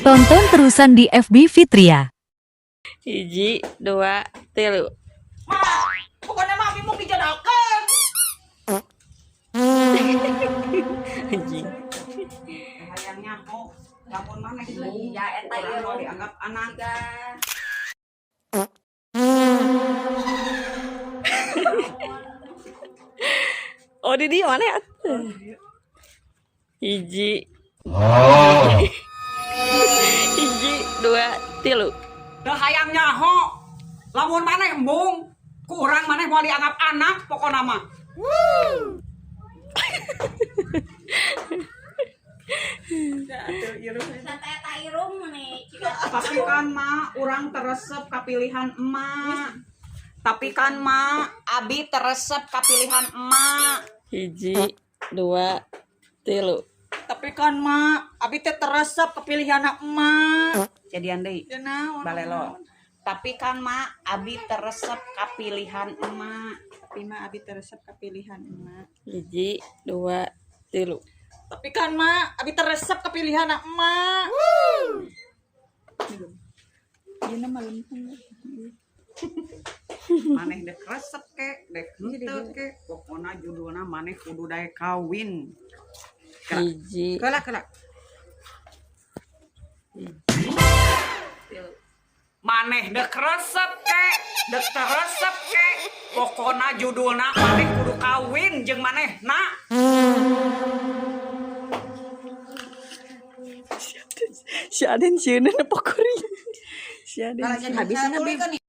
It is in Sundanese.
Tonton terusan di FB Fitria. 1, 2, 3. Ma, pokoknya mah abi mau dijodohkeun. Anjing. Hayang nyaho, lamun maneh embung, Ya, eta urang ieu. Moal dianggap anak. Oh, di dia mana ya? 1. 1, 2, 3. Teu hayang nyaho, lamun maneh embung, ku urang maneh moal dianggap anak pokona mah. Tapi kan ma, urang teresep kapilihan emak. Tapi kan ma, abi teresep kapilihan emak. 1, 2, 3. Tapi kan ma, abi teh teresep kapilihan emak. Jadian deui. Balelo. Tapi kan ma, abi teresep kapilihan emak. Tapi mah abi teresep kapilihan emak. 1, 2, 3. Tapi kan mak, abi teresep kapilihan emak. Iya nama lempeng. Maneh dek resep kek, dek henteu kek, pokona judulna maneh kudu daek kawin. 1. Kela kela. Maneh dek resep kek, dek teresep kek, pokona judulna maneh kudu kawin jeung maneh na. Si Aden sieun nepok kuring. Si Aden. Habisnya.